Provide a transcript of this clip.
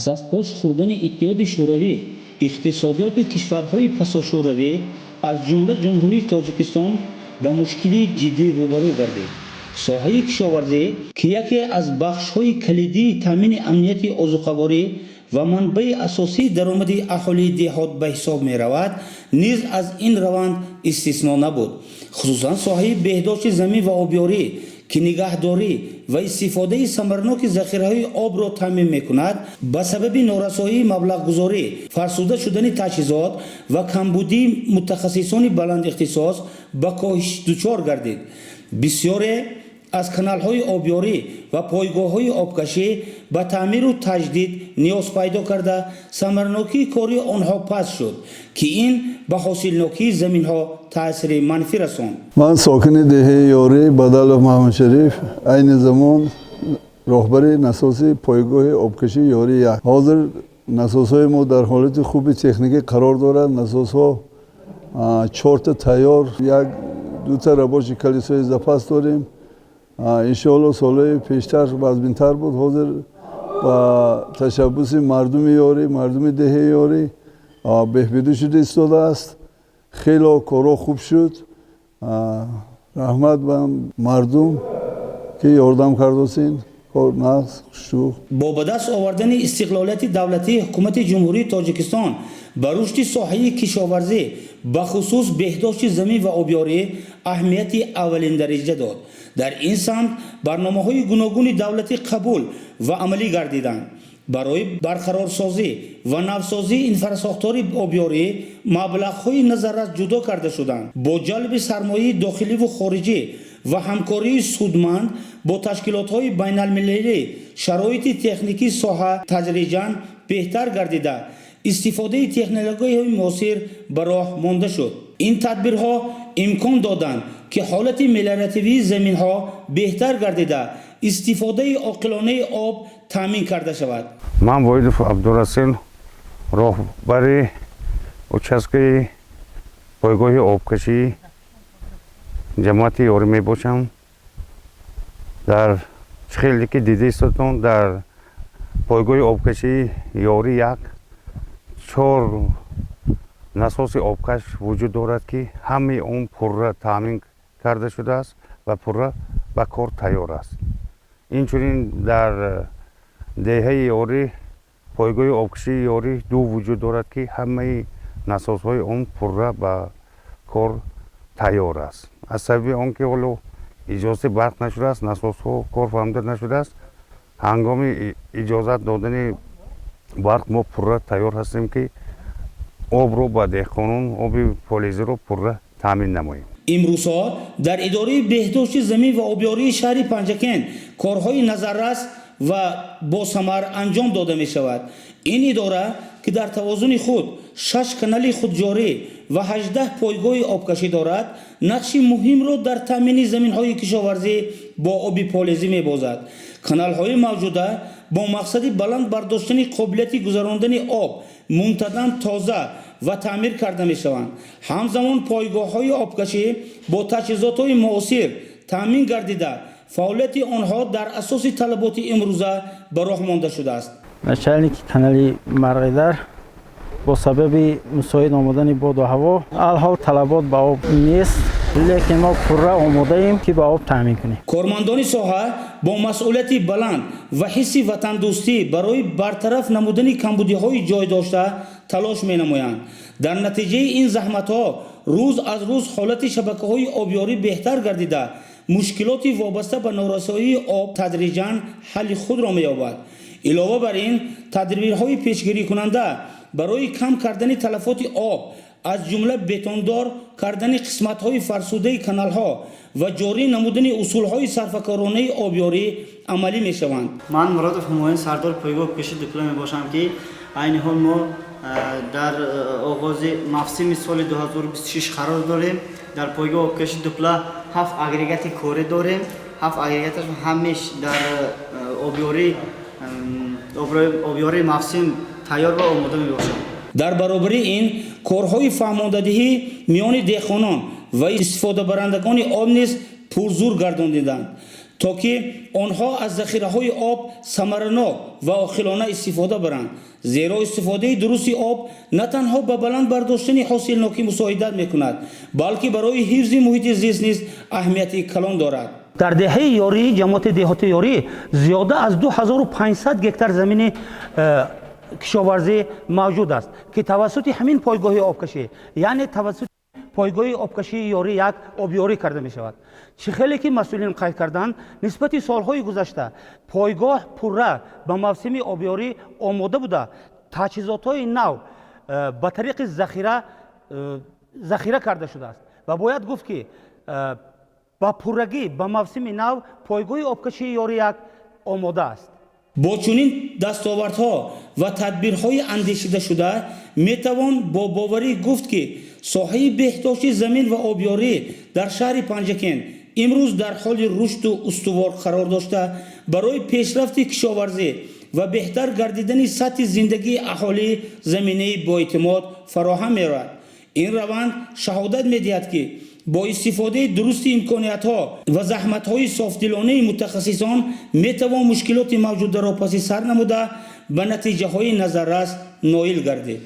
Пас аз пош хӯрдани Иттиҳоди Шӯравӣ, иқтисодиёти кишварҳои пасошӯравӣ, аз ҷумла Ҷумҳурии Тоҷикистон, ба мушкилии ҷиддӣ рӯбарӯ гардид. Соҳаи кишоварзӣ, ки яке аз бахшҳои калидии таъмини амнияти озуқаворӣ ва манбаи асосии даромади аҳолии деҳот ба ҳисоб меравад, низ аз ин раванд истисно набуд. Хусусан соҳаи беҳдошти замин ва обёрӣ, ки нигаҳдорӣ ва истифодаи самараноки захираҳои обро таъмин мекунад, ба сабаби норасоии маблағгузорӣ, фарсуда шудани таҷҳизот ва камбудии мутахассисони баландихтисос ба коҳиш дучор гардид. Бисёре аз каналҳои обёрӣ ва пойгоҳҳои обкашӣ ба таъмиру таҷдид ниёз пайдо карда, самаранокии кори онҳо паст шуд, ки ин ба ҳосилнокии заминҳо таъсири манфӣ расонд. Ман сокини деҳаи Ёрӣ Бадалов Маҳмудшариф, айни замон роҳбари насоси пойгоҳи обкашии Ёрӣ як. Ҳозир насосҳои мо дар ҳолати хуби техникӣ қарор дорад. Насосҳо чорта тайёр, як дута рабочий колесои запас дорем. Иншоалло, солҳои пештар вазминтар буд. Ҳозир ба ташаббуси мардуми Ёрӣ, мардуми деҳаи Ёрӣ беҳбудӣ шуда истодааст. Хело корҳо хуб шуд. Раҳмат ба мардум, ки ёрдам кардосин. Кор нағз, хушрӯ. Бо ба даст овардани истиқлолияти давлатӣ, Ҳукумати Ҷумҳурии Тоҷикистон ба рушди соҳаи кишоварзӣ, бахусус беҳдошти замин ва обёрӣ, аҳамияти аввалиндараҷа дод. Дар ин самт барномаҳои гуногуни давлатӣ қабул ва амалӣ гардиданд. Барои барқарорсозӣ ва навсозии инфрасохтори обёрӣ маблағҳои назаррас ҷудо карда шуданд. Бо ҷалби сармояи дохиливу хориҷӣ ва ҳамкории судманд бо ташкилотҳои байналмилалӣ шароити техникии соҳа тадриҷан беҳтар гардида, истифодаи технологияҳои муосир ба роҳ монда шуд. Ин тадбирҳо имкон доданд, ки ҳолати мелиоративии заминҳо беҳтар гардида, истифодаи оқилонаи об таъмин карда шавад. Ман Воҳидов Абдурасил, роҳбари участкаи пойгоҳи обкашии ҷамоати Ёрӣ мебошам. Дар хеле ки дида истодон, дар пойгоҳи обкашии Ёрӣ як чор насоси обкаш вуҷуд дорад, ки ҳамаи он пурра таъмин карда шудааст ва пурра ба кор тайёр аст. Инчунин дар деҳаи Ёрӣ пойгоҳи обкашии Ёрӣ ду вуҷуд дорад, ки ҳамаи насосҳои он пурра ба кор тайёр аст. Аз сабаби он ки ҳоло иҷозати барқ нашудааст, насосҳо кор фаҳмида нашудааст. Ҳангоми иҷозат додани барқ мо пурра тайёр ҳастем, ки обро ба деҳқонон, оби полезиро пурра таъмин намоем. Имрӯзҳо дар идораи беҳдошти замин ва обёрии шаҳри Панҷакент корҳои назаррас ва босамар анҷом дода мешавад. Ин идора, ки дар тавозуни худ шаш канали худҷорӣ ва 18 пойгоҳи обкашӣ дорад, нақши муҳимро дар таъмини заминҳои кишоварзӣ бо оби полезӣ мебозад. Каналҳои мавҷуда бо мақсади баланд бардоштани қобилияти гузарондани об мунтазам тоза ва таъмир карда мешаванд. Ҳамзамон пойгоҳҳои обкашӣ бо таҷҳизотҳои муосир таъмин гардида, фаъолияти онҳо дар асоси талаботи имрӯза ба роҳ монда шудааст. Начальники канали Марғидар. Бо сабаби мусоид омадани боду ҳаво алҳол талабот ба об нест, лекин мо пурра омодаем, ки ба об таъмин кунем. Кормандони соҳа бо масъулияти баланд ва ҳисси ватандӯстӣ барои бартараф намудани камбудиҳои ҷой дошта талош менамоянд. Дар натиҷаи ин заҳматҳо рӯз аз рӯз ҳолати шабакаҳои обёрӣ беҳтар гардида, мушкилоти вобаста ба норасоии об тадриҷан ҳалли худро меёбад. Илова бар ин, тадбирҳои пешгирикунанда барои кам кардани талафоти об, аз ҷумла бетондор кардани қисматҳои фарсудаи каналҳо ва ҷорӣ намудани усулҳои сарфакоронаи обёрӣ амалӣ мешаванд. Ман Муродов Ҳумоюн, сардори пойгоҳ обкаши Дупла мебошам, ки айни ҳол мо дар оғози мавсими соли 2026 қарор дорем. Дар пойгоҳ обкаши Дупла ҳафт агрегати корӣ дорем. Ҳафт агрегаташ ҳамеш дар обёрии мавсим тайёр ва омода мебошад. Дар баробари ин, корҳои фаҳмондадиҳӣ миёни деҳқонон ва истифодабарандагони об низ пурзур гардондиданд. То ки онҳо аз захираҳои об самаранок ва оқилона истифода баранд, зеро истифодаи дурусти об на танҳо ба баланд бардоштани ҳосилнокӣ мусоидат мекунад, балки барои ҳифзи муҳити зист низ аҳамияти калон дорад. Дар деҳаи Ёрӣ, ҷамоати деҳоти Ёрӣ, зиёда аз 2500 гектар замини кишоварзӣ мавҷуд аст, ки тавассути ҳамин пойгоҳи обкашӣ, яъне тавассути пойгоҳи обкашии Ёрӣ як обёрӣ карда мешавад. Чӣ хеле ки масъулин қайд карданд, нисбати солҳои гузашта пойгоҳ пурра ба мавсими обёрӣ омода буда, таҷҳизотҳои нав ба тариқи захира карда шудааст ва бояд гуфт, ки ба пуррагӣ ба мавсими нав пойгоҳи обкашии Ёрӣ як омода аст. Бо чунин дастовардҳо ва тадбирҳои андешидашуда метавон бо боварӣ гуфт, ки соҳаи беҳдошти замин ва обёрӣ дар шаҳри Панҷакент имрӯз дар ҳоли рушду устувор қарор дошта, барои пешрафти кишоварзӣ ва беҳтар гардидани сатҳи зиндагии аҳолӣ заминаи боэътимод фароҳам меорад. Ин раванд шаҳодат медиҳад, ки бо истифодаи дурусти имкониятҳо ва заҳматҳои софдилонаи мутахассисон метавон мушкилоти мавҷударо паси сар намуда, ба натиҷаҳои назаррас ноил гардид.